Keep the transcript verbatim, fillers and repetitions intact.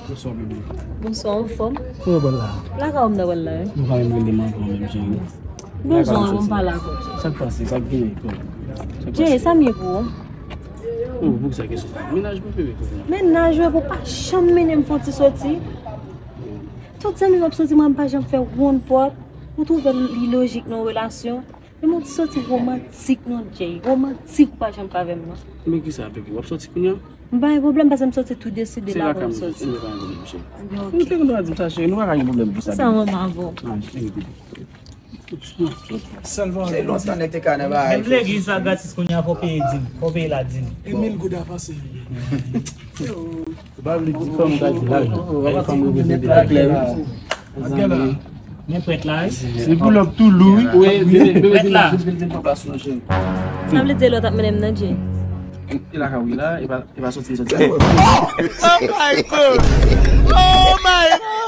Bonswa, bebe. Bonswa, anfòm? Kòman w pral la? Lakay ou m ta pral la, wi. Nou pa menm rele m ankò menm, cheri. Bezwen, mwen pale avè w. Sa k pase? Sa k genyen? Sa k pase? Jay, sa m ye pou ou? Oh, poukisa kesyon sa? Mennaj mwen, bebe, kounye a. Mennaj mwen, pou pa janm mennen m fè yon ti soti. Tout zanmi m ap soti, mwen m pa janm fè wonn pòt. Ou twouve li lojik nan yon relasyon? Men yon ti soti womantik non, Jay. Womantik ou pa janm fè avè m, non. Men kisa, bebe? W ap soti kounye a? M pa gen pwoblèm, paske m soti tou deside la pou m soti. Se lakay m, se pa gen pwoblèm, cheri. Ebyen, ok. Nou te konn di m sa, cheri, nou pa ka gen pwoblèm pou sa, bebe. Sa, mwen pa avè w. Ah, cheri, bebe. Se lontan nèg te ka nan bagay. Menm legliz la gratis kounye a, fò w peye dim. Fò w peye ladim. Emil goud avanse. Ou pa vle di fanm ou ka di lajan. Gade fanm reprezante lajan. Gade la. Men prèt la, wi. Se pou lòk tou lou, wi. Wi, bebe, bebe, prèt la. Sa vle di lòt ap mennen m nan, Jay? E lakay ou ye la, e pa, e pa soti, soti. Oh my God! Oh my God!